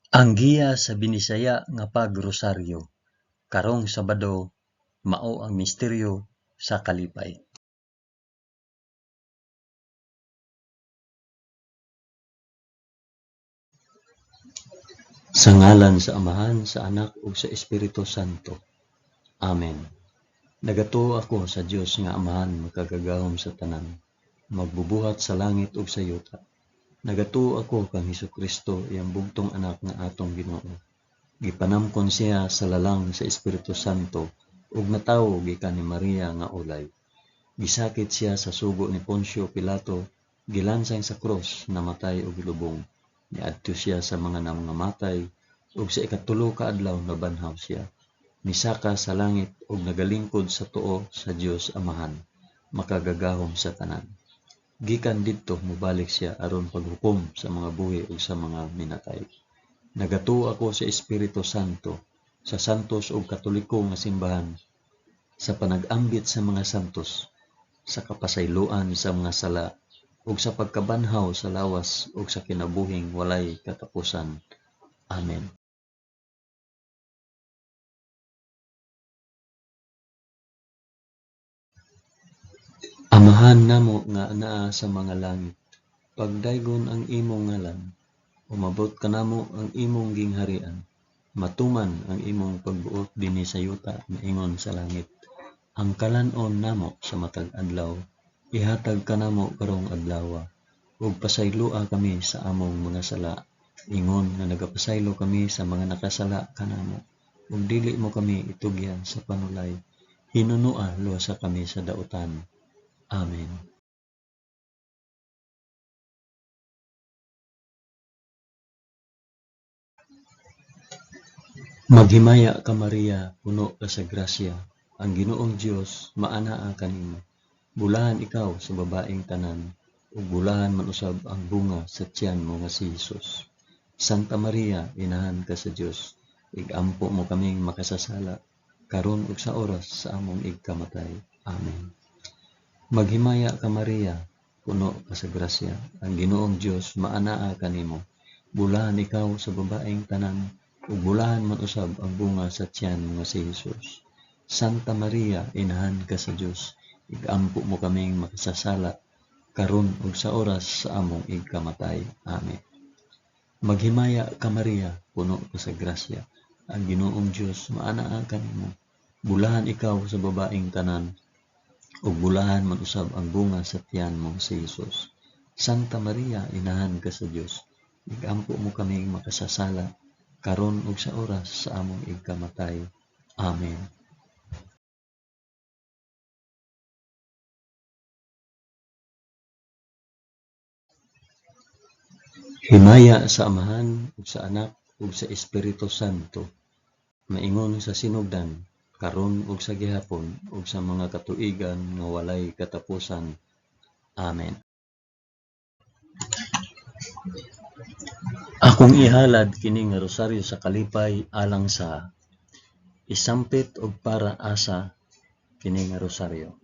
Ang giya sa Binisaya nga pagrosaryo karong Sabado mao ang misteryo sa kalipay. Sa ngalan sa Amahan, sa Anak ug sa Espiritu Santo. Amen. Nagatuo ako sa Dios nga Amahan makagagahom sa tanan, magbubuhat sa langit ug sa yuta. Nagatuo ako kang Hesukristo, iyang bugtong anak nga atong Ginoo. Gipanamkon siya sa lalang sa Espiritu Santo ug natawo gikan ni Maria nga ulay. Gisakit siya sa sugo ni Poncio Pilato, gilansang sa krus, namatay ug gilubong. Niadto siya sa mga nangamatay ug sa ikatulo ka adlaw nabanhaw siya. Misaka sa langit ug nagalingkod sa tuo sa Dios Amahan, makagagahom sa tanan. Gikan didto mobalik siya aron paghukom sa mga buhi ug sa mga minatay. Nagatuo ako sa Espiritu Santo, sa santos ug katoliko nga simbahan, sa panag-ambit sa mga santos, sa kapasayloan sa mga sala, ug sa pagkabanhaw sa lawas ug sa kinabuhing walay katapusan. Amen. Amahan namo nga anaa sa mga langit, pagdaygon ang imong ngalan, umabot kanamo ang imong gingharian, matuman ang imong pagbuot dinhi sa yuta maingon sa langit. Ang kalan-on namo sa matag adlaw, ihatag kanamo karong adlawa, ug pasayloa kami sa among mga sala, ingon nga nagapasaylo kami sa mga nakasala kanamo, ug dili mo kami itugyan sa panulay, hinunoa luwasa kami sa dautan. Amen. Maghimaya ka Maria, puno ka sa grasya, ang Ginoong Dios maanaa kanimo. Bulahan ikaw sa babaeng tanan, ug bulahan man usab ang bunga sa tiyan mo nga si Hesus. Santa Maria, inahan ka sa Dios, igampo mo kaming makasasala, karon ug sa oras sa among igkamatay. Amen. Maghimaya ka Maria, puno ka sa grasya, ang Ginoong Dios maanaa kanimo. Bulahan ikaw sa babaeng tanan, ug bulahan man usab ang bunga sa tiyan mo nga si Hesus. Santa Maria, inahan ka sa Dios, igampo mo kaming makasasala, karon ug sa oras sa among igkamatay. Amen. Maghimaya ka Maria, puno ka sa grasya, ang Ginoong Dios maanaa kanimo. Bulahan ikaw sa babaeng tanan, ug bulahan man usab ang bunga sa tiyan mo si Hesus. Santa Maria, inahan ka sa Dios, igampo mo kaming makasasala, karon ug sa oras sa among igkamatay. Amen. Himaya sa Amahan ug sa Anak ug sa Espiritu Santo, maingon sa sinugdan, karon ug sa gihapon ug sa mga katuigan nga walay katapusan. Amen. Akong ihalad kini nga rosaryo sa kalipay alang sa isampit og para asa kini nga rosaryo.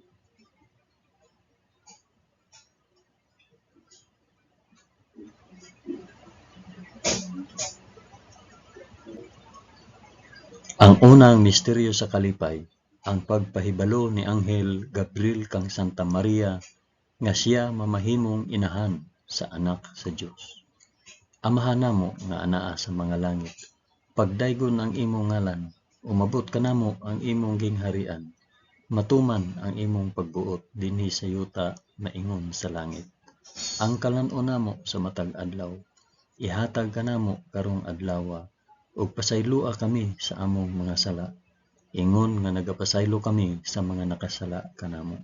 Ang unang misteryo sa kalipay, ang pagpahibalo ni Anghel Gabriel kang Santa Maria nga siya mamahimong inahan sa anak sa Dios. Amahan namo nga anaa sa mga langit, pagdaygon ang imong ngalan, umabot kanamo ang imong gingharian, matuman ang imong pagbuot dinhi sa yuta maingon sa langit. Ang kalan-on namo sa matag adlaw, ihatag kanamo karong adlawa, ug pasayloa kami sa among mga sala, ingon nga nagapasaylo kami sa mga nakasala kanamo.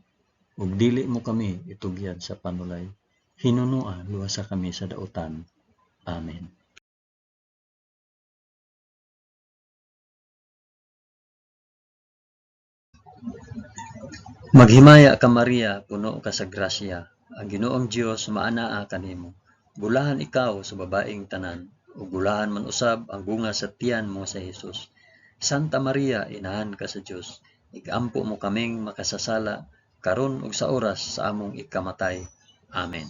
Ug dili mo kami itugyan sa panulay, hinunoa luwasa kami sa dautan. Amen. Maghimaya ka Maria, puno ka sa grasya, ang Ginoong Dios maanaa kanimo. Bulahan ikaw sa babaeng tanan, ug bulahan man usab ang bunga sa tiyan mo sa Hesus. Santa Maria, inahan ka sa Dios, igampo mo kaming makasasala, karon ug sa oras sa among ikamatay. Amen.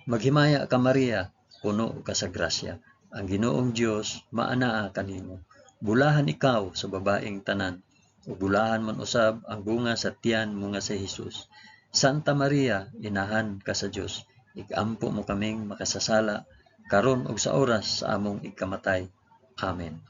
Maghimaya ka Maria, puno ka sa grasya, Ang Ginoong Dios maanaa kanimo. Bulahan ikaw sa babaeng tanan, ug bulahan man usab ang bunga sa tiyan mo nga si Hesus. Santa Maria, inahan ka sa Dios, igampo mo kaming makasasala, karon ug sa oras sa among ikamatay. Amen.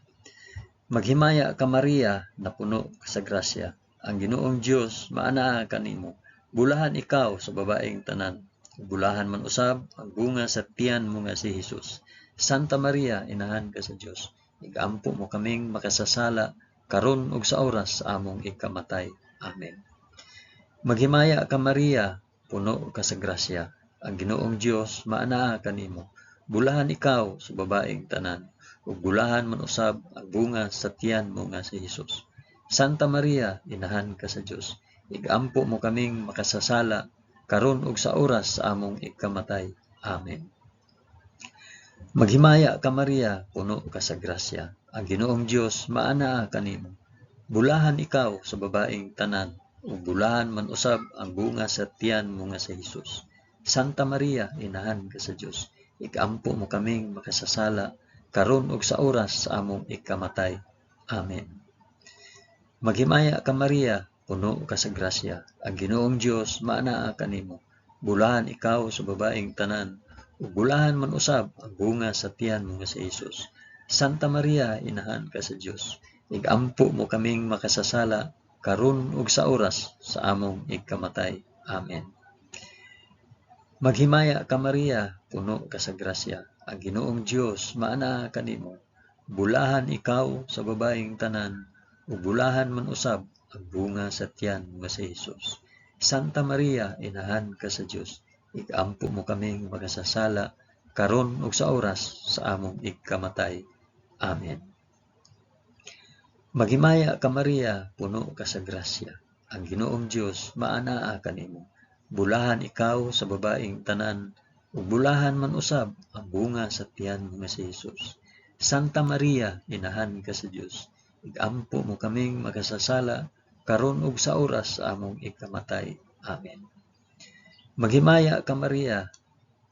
Maghimaya ka Maria, napuno ka sa grasya. Ang Ginoong Dios maanaa kanimo. Bulahan ikaw sa babaeng tanan, ug bulahan man usab ang bunga sa tiyan mo nga si Hesus. Santa Maria, inahan ka sa Dios, igampo mo kaming makasasala, karon ug sa oras sa among ikamatay. Amen. Maghimaya ka Maria, puno ka sa grasya. Ang Ginoong Dios maanaa kanimo. Bulahan ikaw sa babaeng tanan, ug bulahan man usab ang bunga sa tiyan mo nga si Hesus. Santa Maria, inahan ka sa Dios, igampo mo kaming makasasala, karon ug sa oras sa among ikamatay. Amen. Maghimaya ka Maria, puno ka sa grasya. Ang Ginoong Dios maanaa kanimo. Bulahan ikaw sa babaeng tanan, ug bulahan man usab ang bunga sa tiyan mo nga si Hesus. Santa Maria, inahan ka sa Dios, igampo mo kaming makasasala, karon ug sa oras sa among ikamatay. Amen. Maghimaya ka Maria, puno ka sa grasya. Ang Ginoong Dios maanaa kanimo. Bulahan ikaw sa babaeng tanan, ug bulahan man usab ang bunga sa tiyan mo nga si Hesus. Santa Maria, inahan ka sa Dios, igampo mo kaming makasasala, karon ug sa oras sa among ikamatay. Amen. Maghimaya ka Maria, puno ka sa grasya. Ang Ginoong Dios maanaa kanimo. Bulahan ikaw sa babaeng tanan, ug bulahan man usab ang bunga sa tiyan mo nga si Hesus. Santa Maria, inahan ka sa Dios, igampo mo kaming makasasala, karon ug sa oras sa among ikamatay. Amen. Maghimaya ka Maria, puno ka sa grasya. Ang Ginoong Dios maanaa kanimo. Bulahan ikaw sa babaeng tanan, ug bulahan man usab ang bunga sa tiyan mo nga si Hesus. Santa Maria, inahan ka sa Dios, igampo mo kaming makasasala, karon ug sa oras sa among ikamatay. Amen. Maghimaya ka Maria,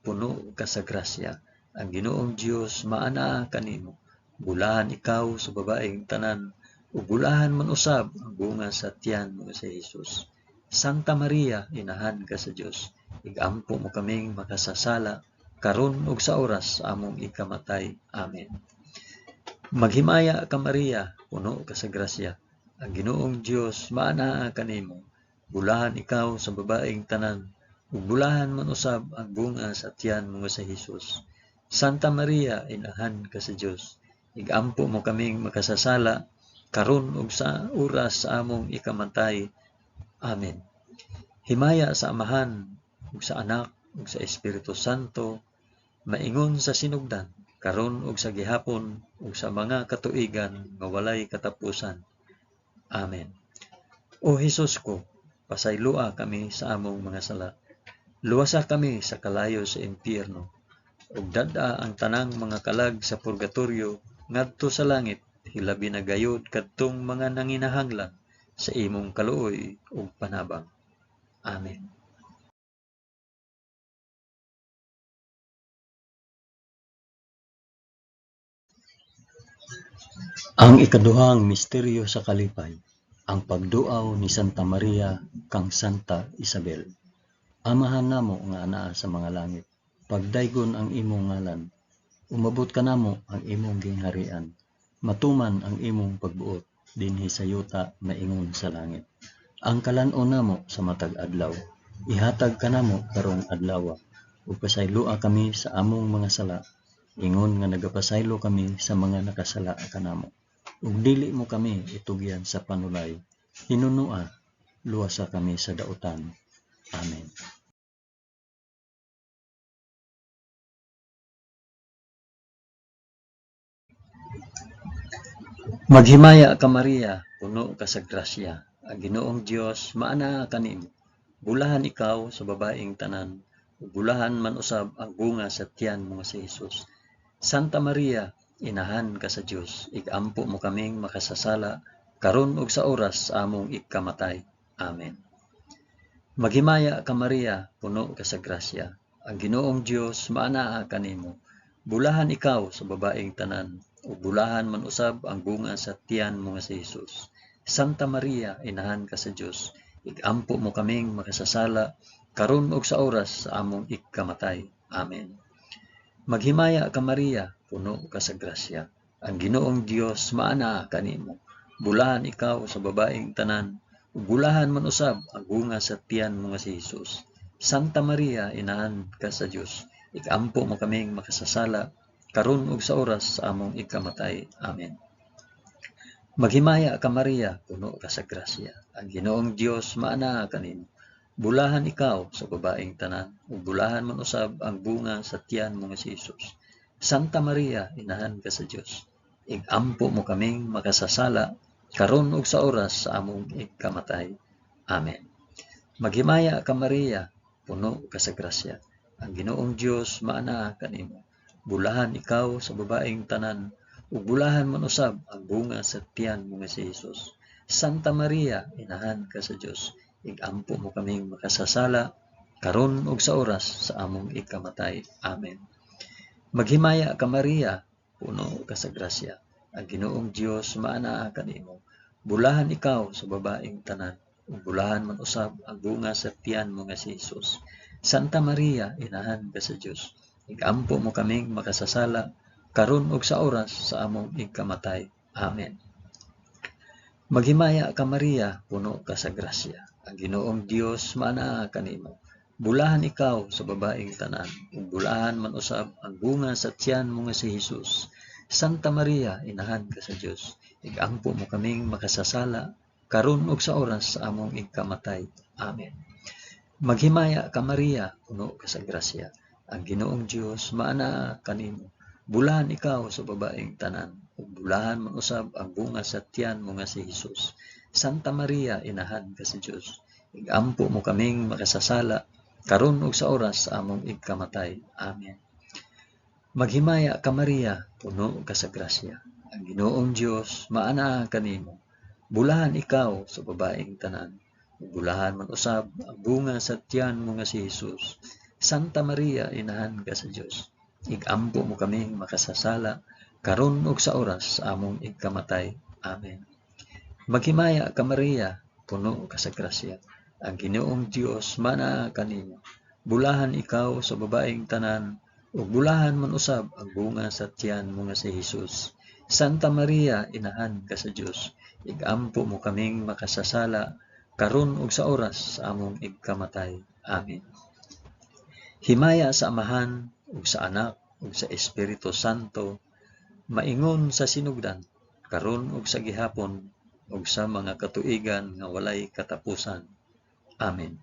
puno ka sa grasya. Ang Ginoong Dios maanaa kanimo. Bulahan ikaw sa babaeng tanan, ug bulahan man usab ang bunga sa tiyan mo nga si Hesus. Santa Maria, inahan ka sa Dios, igampo mo kaming makasasala, karon ug sa oras sa among ikamatay. Amen. Maghimaya ka Maria, puno ka sa grasya. Ang Ginoong Dios maanaa kanimo. Bulahan ikaw sa babaeng tanan, ug bulahan man usab ang bunga sa tiyan mo nga si Hesus. Santa Maria, inahan ka sa Dios, igampo mo kaming makasasala, karon ug sa oras sa among ikamatay. Amen. Himaya sa Amahan, ug sa Anak, ug sa Espiritu Santo, maingon sa sinugdan, karon ug sa gihapon, ug sa mga katuigan nga walay katapusan. Amen. O Hesus ko, pasayloa kami sa among mga sala. Luwasa kami sa kalayo sa impyerno, ug dad-a ang tanang mga kalag sa purgatorio ngadto sa langit, hilabi na gayod kadtong mga nanginahanglan sa imong kaluoy ug panabang. Amen. Ang ikaduhang misteryo sa kalipay, ang pagduaw ni Santa Maria kang Santa Isabel. Amahan namo nga anaa sa mga langit, pagdaygon ang imong ngalan, umabot kanamo ang imong gingharian, matuman ang imong pagbuot dinhi sa yuta maingon sa langit. Ang kalan-on namo sa matag adlaw, ihatag kanamo karong adlawa, ug pasayloa kami sa among mga sala, ingon nga nagapasaylo kami sa mga nakasala kanamo. Ug dili mo kami itugyan sa panulay, hinunua, luwasa kami sa dautan. Amen. Maghimaya ka Maria, puno ka sa grasya. Ang Ginoong Dios maanaa kanimo. Bulahan ikaw sa babaeng tanan, ug bulahan man usab ang bunga sa tiyan mo nga si Hesus. Santa Maria, inahan ka sa Dios, igampo mo kaming makasasala, karon ug sa oras sa among ikamatay. Amen. Maghimaya ka Maria, puno ka sa grasya. Ang Ginoong Dios maanaa kanimo. Bulahan ikaw sa babaeng tanan, ug bulahan man usab ang bunga sa tiyan mo nga si Hesus. Santa Maria, inahan ka sa Dios, igampo mo kaming makasasala, karon ug sa oras sa among ikamatay. Amen. Maghimaya ka Maria, puno ka sa grasya. Ang Ginoong Dios maanaa kanimo. Bulahan ikaw sa babaeng tanan, ug bulahan man usab ang bunga sa tiyan mo nga si Hesus. Santa Maria, inahan ka sa Dios, ikampo mo kaming makasasala, karon ug sa oras sa among ikamatay. Amen. Maghimaya ka Maria, puno ka sa grasya. Ang Ginoong Dios maanaa kanimo. Bulahan ikaw sa babaeng tanan, ug bulahan man usab ang bunga sa tiyan mo nga si Hesus. Santa Maria, inahan ka sa Dios, igampo mo kaming makasasala, karon ug sa oras sa among ikamatay. Amen. Maghimaya ka Maria, puno ka sa grasya. Ang Ginoong Dios maanaa kanimo. Bulahan ikaw sa babaeng tanan, ug bulahan man usab ang bunga sa tiyan mo nga si Hesus. Santa Maria, inahan ka sa Dios, igampo mo kaming makasasala, karon ug sa oras sa among ikamatay. Amen. Maghimaya ka Maria, puno ka sa grasya. Ang Ginoong Dios maanaa kanimo. Bulahan ikaw sa babaeng tanan, ug bulahan man usab ang bunga sa tiyan mo nga si Hesus. Santa Maria, inahan ka sa Dios, igampo mo kaming makasasala, karon ug sa oras sa among ikamatay. Amen. Maghimaya ka Maria, puno ka sa grasya. Ang Ginoong Dios maanaa kanimo. Bulahan ikaw sa babaeng tanan, ug bulahan man usab ang bunga sa tiyan mo nga si Hesus. Santa Maria, inahan ka sa Dios, igampo mo kaming makasasala, karon ug sa oras sa among ikamatay. Amen. Maghimaya ka Maria, puno ka sa grasya. Ang Ginoong Dios maanaa kanimo. Bulahan ikaw sa babaeng tanan, ug bulahan man usab ang bunga sa tiyan mo nga si Hesus. Santa Maria, inahan ka sa Dios, igampo mo kaming makasasala, karon ug sa oras sa among ikamatay. Amen. Maghimaya ka Maria, puno ka sa grasya. Ang Ginoong Dios maanaa kanimo. Bulahan ikaw sa babaeng tanan, ug bulahan man usab ang bunga sa tiyan mo nga si Hesus. Santa Maria, inahan ka sa Dios, igampo mo kaming makasasala, karon ug sa oras sa among ikamatay. Amen. Maghimaya ka Maria, puno ka sa grasya. Ang Ginoong Dios maanaa kanimo. Bulahan ikaw sa babaeng tanan, ug bulahan man usab ang bunga sa tiyan mo nga si Hesus. Santa Maria, inahan ka sa Dios, igampo mo kaming makasasala, karon ug sa oras sa among ikamatay. Amen. Himaya sa Amahan, ug sa Anak, ug sa Espiritu Santo, maingon sa sinugdan, karon ug sa gihapon, ug sa mga katuigan nga walay katapusan. Amen.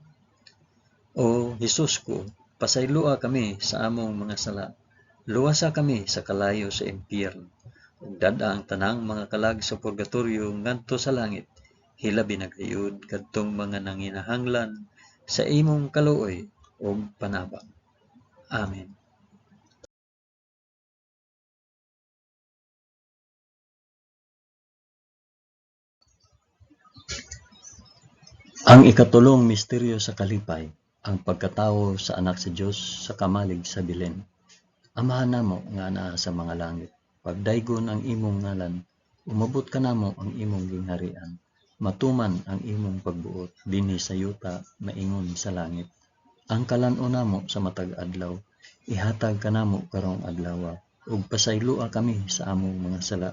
O Hesus ko, pasayloa kami sa among mga sala. Luwasa kami sa kalayo sa impyerno. Ug dad-a ang tanang mga kalag sa purgatorio ngadto sa langit. Hilabi na gayud kadtong mga nanginahanglan sa imong kaluoy ug panabang. Amen. Ang ikatulong misteryo sa kalipay, ang pagkatawo sa anak sa Dios sa kamalig sa Belen. Amahan namo nga anaa sa mga langit, pagdaygon ang imong ngalan, umabot kanamo ang imong gingharian, matuman ang imong pagbuot dinhi sa yuta maingon sa langit. Ang kalan-on namo sa matag adlaw, ihatag kanamo karong adlawa, ug pasayloa kami sa among mga sala,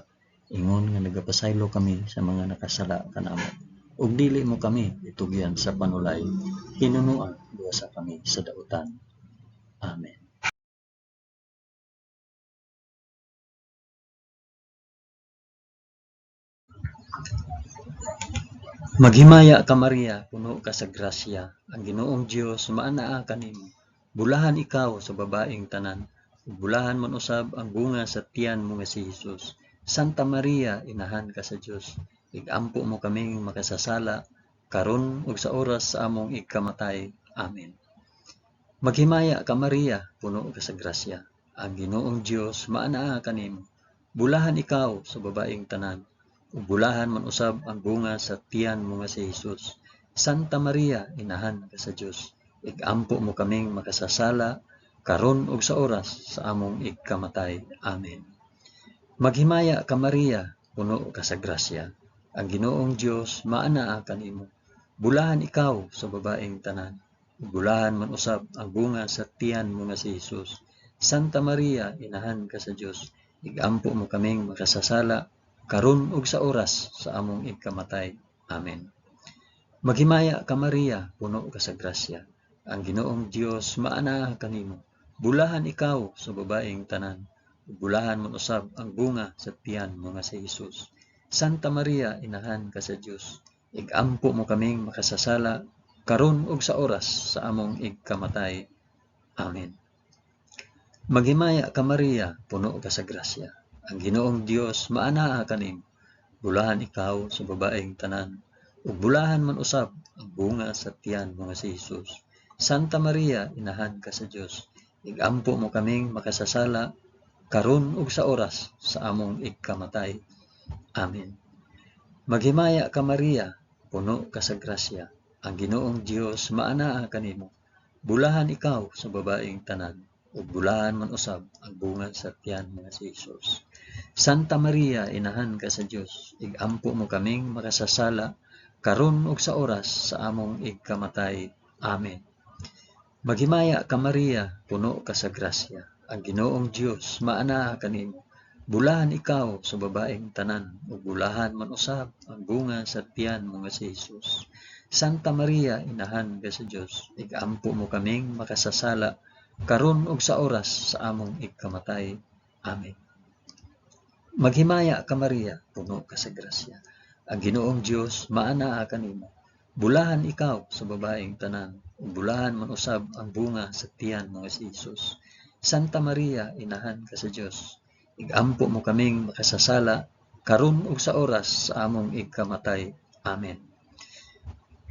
ingon nga nagapasaylo kami sa mga nakasala kanamo. Ug dili mo kami itugyan sa panulay, hinunoa luwasa kami sa dautan. Amen. Maghimaya ka Maria, puno ka sa grasya, ang Ginoong Dios maanaa kanimo. Bulahan ikaw sa babaeng tanan, ug bulahan man usab ang bunga sa tiyan mo nga si Hesus. Santa Maria, inahan ka sa Dios, igampo mo kaming makasasala, karon ug sa oras sa among ikamatay. Amen. Maghimaya ka Maria, puno ka sa grasya, ang Ginoong Dios maanaa kanimo. Bulahan ikaw sa babaeng tanan, ug bulahan man usab ang bunga sa tiyan mo nga si Hesus. Santa Maria, inahan ka sa Dios, igampo mo kaming makasasala, karon ug sa oras sa among igkamatay. Amen. Maghimaya ka Maria, puno ka sa grasya. Ang Ginoong Dios maanaa kanimo. Bulahan ikaw sa babaeng tanan. Bulahan man usab ang bunga sa tiyan mo nga si Hesus. Santa Maria, inahan ka sa Dios, igampo mo kaming makasasala karon ug sa oras sa among igkamatay. Amen. Maghimaya ka Maria, puno ka sa grasya. Ang Ginoong Dios maanaa kanimo. Bulahan ikaw sa babaeng tanan. Bulahan man usab ang bunga sa tiyan mo nga si Hesus. Santa Maria, inahan ka sa Dios, igampo mo kaming makasasala karon ug sa oras sa among igkamatay. Amen. Maghimaya ka Maria, puno ka sa grasya. Ang Ginoong Dios maanaa kanimo. Bulahan ikaw sa babaeng tanan, ug bulahan man usab ang bunga sa tiyan mo nga si Hesus. Santa Maria, inahan ka sa Dios, igampo mo kaming makasasala karon ug sa oras sa among igkamatay. Amen. Maghimaya ka Maria, puno ka sa grasya. Ang Ginoong Dios maanaa kanimo. Bulahan ikaw sa babaeng tanan, ug bulahan man usab ang bunga sa tiyan mo nga si Hesus. Santa Maria, inahan ka sa Dios, igampo mo kaming makasasala karon ug sa oras sa among igkamatay. Amen. Maghimaya ka Maria, puno ka sa grasya. Ang Ginoong Dios maanaa kanimo. Bulahan ikaw sa babaeng tanan, ug bulahan man usab ang bunga sa tiyan mo nga si Hesus. Santa Maria, inahan ka sa Dios, igampo mo kaming makasasala karon ug sa oras sa among igkamatay. Amen. Maghimaya ka Maria, puno ka sa grasya. Ang Ginoong Dios maanaa kanimo. Bulahan ikaw sa babaeng tanan, ug bulahan man usab ang bunga sa tiyan mo nga si Hesus. Santa Maria, inahan ka sa Dios, igampo mo kaming makasasala karon ug sa oras sa among igkamatay. Amen.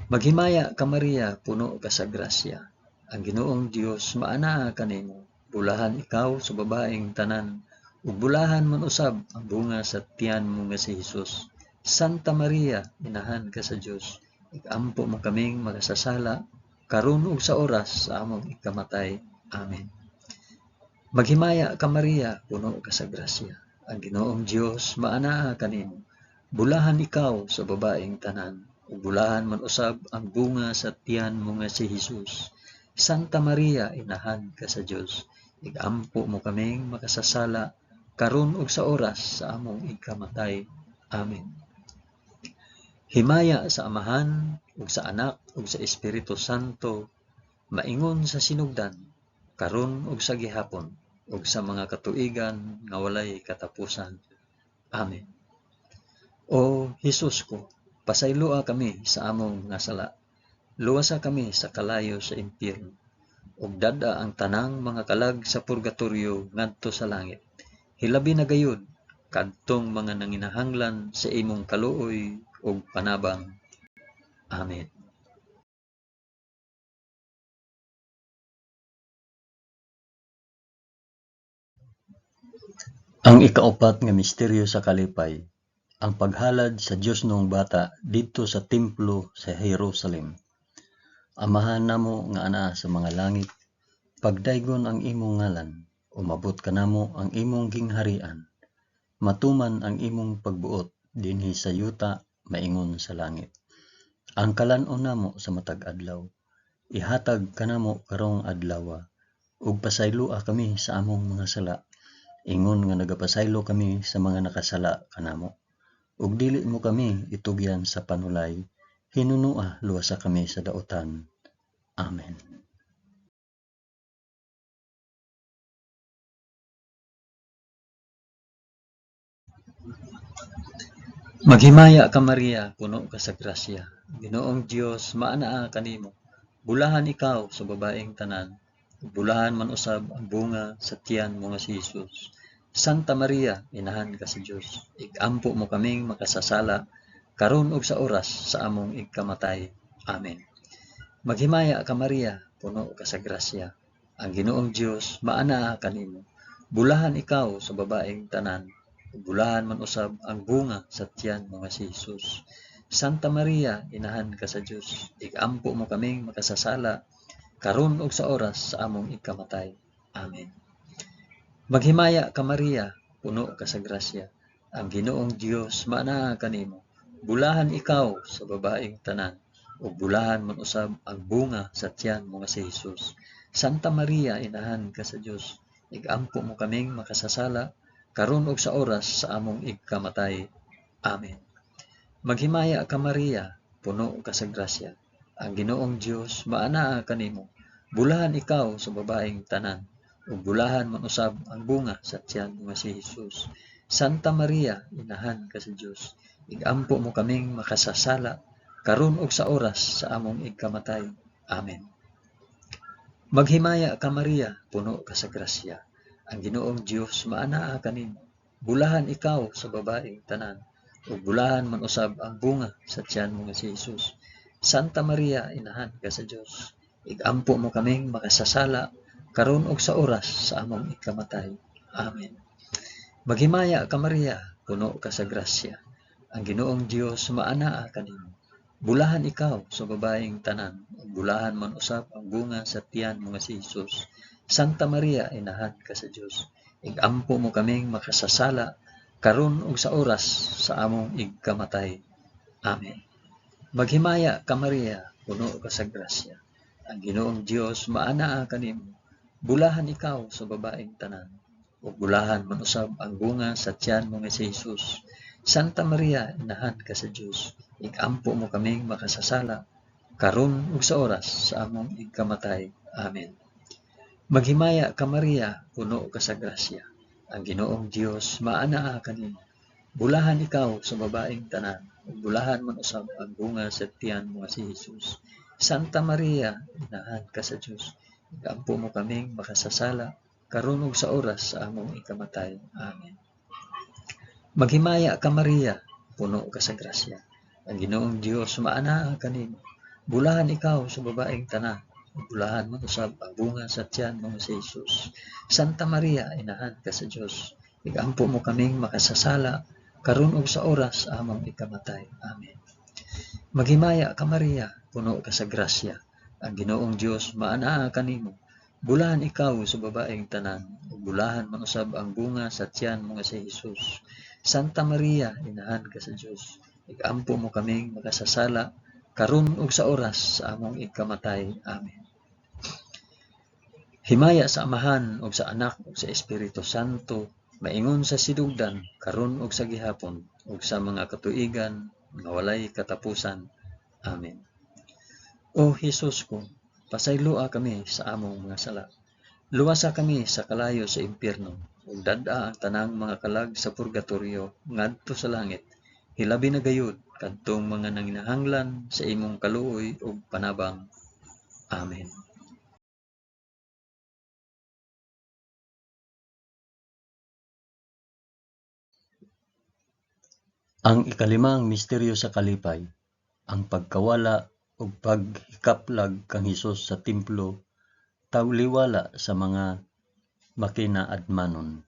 Maghimaya ka Maria, puno ka sa grasya. Ang Ginoong Dios maanaa kanimo. Bulahan ikaw sa babaeng tanan, ug bulahan man usab ang bunga sa tiyan mo nga si Hesus. Santa Maria, inahan ka sa Dios, igampo mo kaming makasasala karon ug sa oras sa among igkamatay. Amen. Maghimaya ka Maria, puno ka sa grasya. Ang Ginoong Dios maanaa kanimo. Bulahan ikaw sa babaeng tanan, ug bulahan man usab ang bunga sa tiyan mo nga si Hesus. Santa Maria, inahan ka sa Dios, igampo mo kaming makasasala karon ug sa oras sa among igkamatay. Amen. Himaya sa Amahan ug sa Anak ug sa Espiritu Santo, maingon sa sinugdan, karon ug sa gihapon, ug sa mga katuigan nga walay katapusan. Amen. O Hesus ko, pasayloa kami sa among mga sala. Luwasa kami sa kalayo sa impyerno, ug dad-a ang tanang mga kalag sa purgatorio ngadto sa langit. Hilabi na gayud kadtong mga nanginahanglan sa imong kaluoy ug panabang. Amen. Ang ikaupat nga misteryo sa kalipay, ang paghalad sa Diosnoong Bata didto sa templo sa Jerusalem. Amahan namo nga anaa sa mga langit, pagdaygon ang imong ngalan, umabot kanamo ang imong gingharian. Matuman ang imong pagbuot dinhi sa yuta maingon sa langit. Ang kalan-on namo sa matag adlaw, ihatag kanamo karong adlawa, ug pasayloa kami sa among mga sala, ingon nga nagapasaylo kami sa mga nakasala kanamo. Ug dili mo kami itugyan sa panulay, hinunua luwasa kami sa daotan. Amen. Maghimaya ka Maria, puno ka sa grasya. Ginoong Dios maanaa kanimo. Bulahan ikaw sa babaeng tanan, ug bulahan man usab ang bunga sa tiyan mo nga si Hesus. Santa Maria, inahan ka sa Dios, igampo mo kaming makasasala karon ug sa oras sa among igkamatay. Amen. Maghimaya ka Maria, puno ka sa grasya. Ang Ginoong Dios maanaa kanimo. Bulahan ikaw sa babaeng tanan, ug bulahan man usab ang bunga sa tiyan mo nga si Hesus. Santa Maria, inahan ka sa Dios, igampo mo kaming makasasala karon ug sa oras sa among igkamatay. Amen. Maghimaya ka Maria, puno ka sa grasya, ang Ginoong Dios maanaa kanimo. Bulahan ikaw sa babaeng tanan, ug bulahan man usab ang bunga sa tiyan mo nga si Hesus. Santa Maria, inahan ka sa Dios, igampo mo kaming makasasala, karon ug sa oras sa among igkamatay. Amen. Maghimaya ka Maria, puno ka sa grasya, ang Ginoong Dios maanaa kanimo. Bulahan ikaw sa babaeng tanan, ug bulahan man usab ang bunga sa tiyan mo nga si Hesus. Santa Maria, inahan ka sa Dios, igampo mo kaming makasasala, karon ug sa oras sa among igkamatay. Amen. Maghimaya ka Maria, puno ka sa grasya, ang Ginoong Dios maanaa kanimo. Bulahan ikaw sa babaeng tanan, ug bulahan man usab ang bunga sa tiyan mo nga si Hesus. Santa Maria, inahan ka sa Dios, igampo mo kaming makasasala, karon ug sa oras sa among ikamatay. Amen. Maghimaya ka Maria, puno ka sa grasya, ang Ginoong Dios maanaa kanimo. Bulahan ikaw sa babaeng tanan, ug bulahan man usab ang bunga sa tiyan mo nga si Hesus. Santa Maria, inahan ka sa Dios, igampo mo kaming makasasala, karon ug sa oras sa among igkamatay. Amen. Maghimaya ka Maria, puno ka sa grasya, ang Ginoong Dios maanaa kanimo. Bulahan ikaw sa babaeng tanan, ug bulahan man usab ang bunga sa tiyan mo nga si Hesus. Santa Maria, inahan ka sa Dios, igampo mo kaming makasasala, karon ug sa oras sa among igkamatay. Amen. Maghimaya ka Maria, puno ka sa grasya, ang Ginoong Dios maanaa kanimo. Bulahan ikaw sa babaeng tanan, ug bulahan man usab ang bunga sa tiyan mo nga si Hesus. Santa Maria, inahan ka sa Dios, igampo mo kaming makasasala, karon ug sa oras sa among ikamatay. Amen. Maghimaya ka Maria, puno ka sa grasya, ang Ginoong Dios maanaa kanimo. Bulahan ikaw sa babaeng tanan, ug bulahan man usab ang bunga sa tiyan mo nga si Hesus. Santa Maria, inahan ka sa Dios, igampo mo kaming makasasala, karon ug sa oras sa among ikamatay. Amen. Maghimaya ka Maria, puno ka sa grasya, ang Ginoong Dios maanaa kanimo. Bulahan ikaw sa babaeng tanan, ug bulahan man usab ang bunga sa tiyan mo nga si Hesus. Santa Maria, inahan ka sa Dios, igampo mo kaming makasasala, karon ug sa oras sa among ikamatay. Amen. Himaya sa Amahan ug sa Anak ug sa Espiritu Santo, maingon sa sidugdan, karon ug sa gihapon, ug sa mga katuigan nga walay katapusan. Amen. O Hesus ko, pasayloa kami sa among mga sala. Luwasa kami sa kalayo sa impyerno, ug dad-a ang tanang mga kalag sa purgatorio ngadto sa langit. Hilabi na gayud kadtong mga nanginahanglan sa imong kaluoy ug panabang. Amen. Ang ikalimang misteryo sa kalipay, ang pagkawala ug paghikaplag kang Hesus sa templo, tawliwala sa mga makinaadmanon.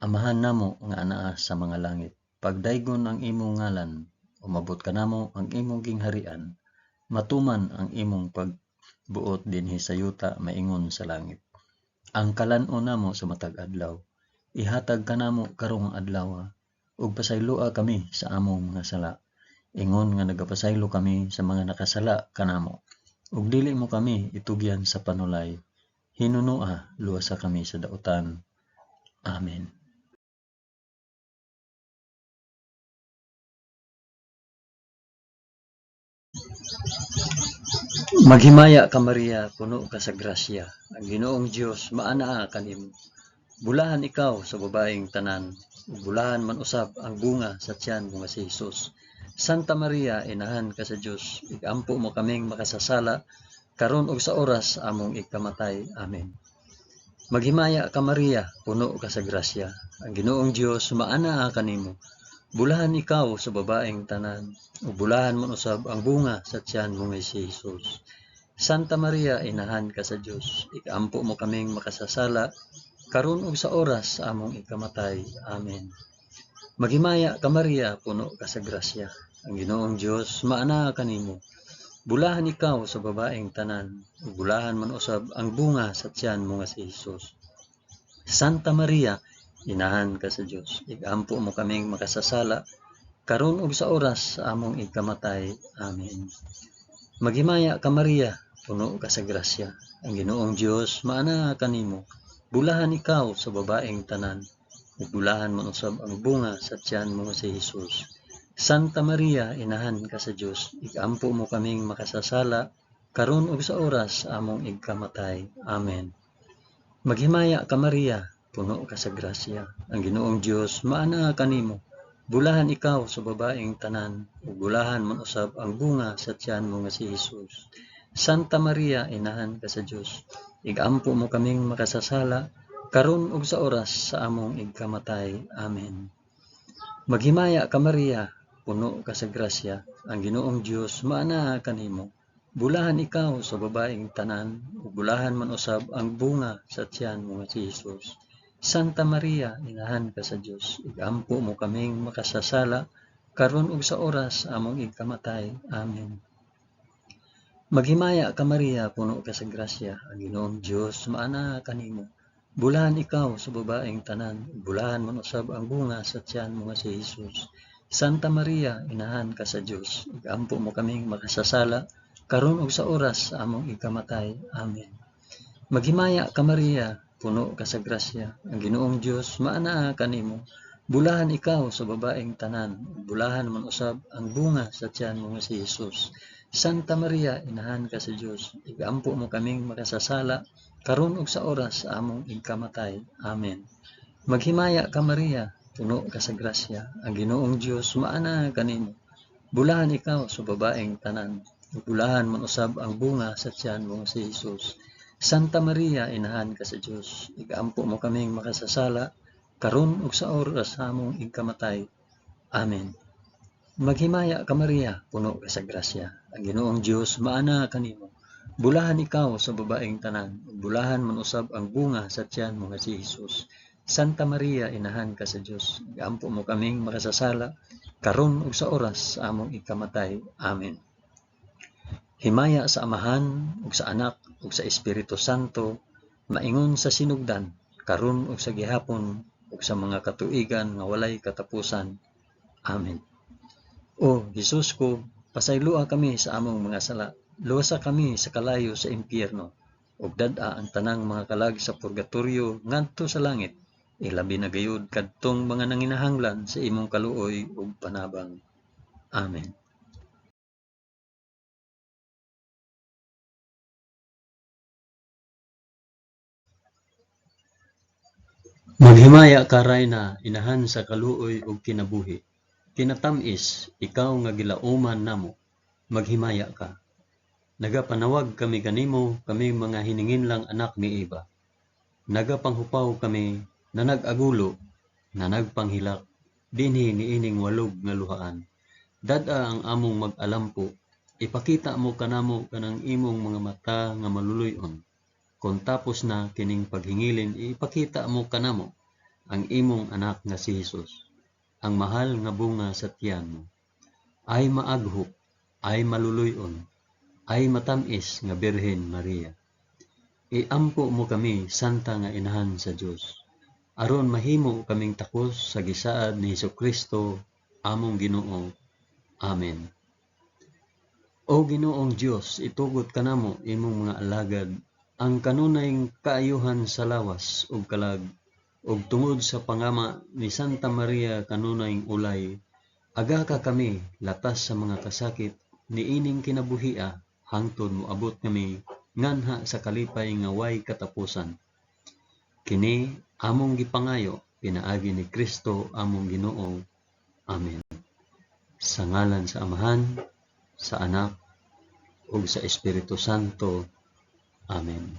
Amahan namo nga anaa sa mga langit, pagdaygon ang imong ngalan, umabot kanamo ang imong gingharian, matuman ang imong pagbuot dinhi sa yuta maingon sa langit. Ang kalan-on namo sa matag adlaw, ihatag kanamo karong adlaw, ug pasayloa kami sa among mga sala, ingon nga nagapasaylo kami sa mga nakasala kanamo. Ug dili mo kami itugyan sa panulay, hinunoa luwasa kami sa dautan. Amen. Maghimaya ka Maria, puno ka sa grasya, ang Ginoong Dios maanaa kanimo. Bulahan ikaw sa babaeng tanan, ug bulahan man usab ang bunga sa tiyan mo nga si Hesus. Santa Maria, inahan ka sa Dios, igampo mo kaming makasasala, karon ug sa oras among ikamatay. Amen. Maghimaya ka Maria, puno ka sa grasya, ang Ginoong Dios maanaa kanimo. Bulahan ikaw sa babaeng tanan, ug bulahan man usab ang bunga sa tiyan mo nga si Hesus. Santa Maria, inahan ka sa Dios, igampo mo kaming makasasala, karon ug sa oras sa among ikamatay. Amen. Maghimaya ka Maria, puno ka sa grasya, ang Ginoong Dios maanaa kanimo. Bulahan ikaw sa babaeng tanan, ug bulahan man usab ang bunga sa tiyan mo nga si Hesus. Santa Maria, Inahan ka sa Dios, igampo mo kaming makasasala, karon ug sa oras sa among ikamatay. Amen. Maghimaya ka Maria, puno ka sa grasya, ang Ginoong Dios maanaa kanimo. Bulahan ikaw sa babaeng tanan, ug bulahan man usab ang bunga sa tiyan mo nga si Hesus. Santa Maria, Inahan ka sa Dios, igampo mo kaming makasasala, karon ug sa oras sa among igkamatay. Amen. Maghimaya ka Maria, puno ka sa grasya, ang Ginoong Dios maanaa kanimo. Bulahan ikaw sa babaeng tanan, ug bulahan man usab ang bunga sa tiyan mo nga si Hesus. Santa Maria, Inahan ka sa Dios, igampo mo kaming makasasala, karon ug sa oras sa among igkamatay. Amen. Maghimaya ka Maria, puno ka sa grasya, ang Ginoong Dios maanaa kanimo. Bulahan ikaw sa babaeng tanan, ug bulahan man usab ang bunga sa tiyan mo nga si Hesus. Santa Maria, Inahan ka sa Dios, igampo mo kaming makasasala, karon ug sa oras sa among igkamatay. Amen. Maghimaya ka Maria, puno ka sa grasya, ang Ginoong Dios maanaa kanimo. Bulahan ikaw sa babaeng tanan, ug bulahan man usab ang bunga sa tiyan mo nga si Hesus. Santa Maria, Inahan ka sa Dios, igampo mo kaming makasasala, karon ug sa oras sa among ikamatay. Amen. Maghimaya ka Maria, puno ka sa grasya, ang Ginoong Dios maanaa kanimo. Bulahan ikaw sa babaeng tanan, ug bulahan man usab ang bunga sa tiyan mo nga si Hesus. Santa Maria, Inahan ka sa Dios, igampo mo kaming makasasala, karon ug sa oras sa among igkamatay. Amen. Maghimaya ka Maria, puno ka sa grasya, ang Ginoong Dios maanaa kanimo. Bulahan ikaw sa babaeng tanan, ug bulahan man usab ang bunga sa tiyan mo nga si Hesus. Santa Maria, Inahan ka sa Dios, igampo mo kaming makasasala, karon ug sa oras sa among igkamatay. Amen. Maghimaya ka Maria, puno ka sa grasya, ang Ginoong Dios maanaa kanimo. Bulahan ikaw sa babaeng tanan, ug bulahan man usab ang bunga sa tiyan mo nga si Hesus. Santa Maria, Inahan ka sa Dios, igampo mo kaming makasasala, karon ug sa oras sa among ikamatay. Amen. Himaya sa Amahan ug sa Anak ug sa Espiritu Santo, maingon sa sinugdan, karon ug sa gihapon ug sa mga katuigan nga walay katapusan. Amen. O Hesus ko, pasayloa kami sa among mga sala, luwasa kami sa kalayo sa impyerno, ug dad-a ang tanang mga kalag sa purgatorio ngadto sa langit, ilabi na gayud kadtong mga nanginahanglan sa imong kaluoy ug panabang. Amen. Maghimaya ka Rayna, Inahan sa kaluoy ug kinabuhi. Kinatam-is, ikaw nga gilauman namo, maghimaya ka. Nagapanawag kami kanimo, kaming mga hininginlang anak ni Eva. Nagapanghupaw kami, nanag-agulo, nanagpanghilak, dinhi niining walog nga luhaan. Dad-a ang among mag-alampo, ipakita mo kanamo kanang imong mga mata nga maluluy-on. Kon tapos na kining paghingilin, ipakita mo kanamo ang imong anak nga si Hesus, ang mahal nga bunga sa tiyan mo. Ay maaghop, ay maluluy-on, ay matam-is nga Birhen Maria. Iampo mo kami, Santa nga Inahan sa Dios, aron mahimo kaming takos sa gisaad ni Hesukristo among Ginoo. Amen. O Ginoong Dios, itugot kanamo imong mga alagad ang kanunay kaayuhan sa lawas ug kalag, ug tungod sa pangama ni Santa Maria kanunay ulay, agaka kami latas sa mga kasakit niining kinabuhia hangtod moabot kami nganha sa kalipay nga way katapusan. Kini among gipangayo pinaagi ni Kristo among Ginoo. Amen. Sa ngalan sa Amahan, sa Anak, ug sa Espiritu Santo. Amen.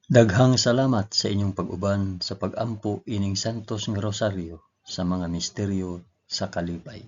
Daghang salamat sa inyong pag-uban sa pag-ampo ining Santos nga Rosaryo sa mga misteryo sa kalipay.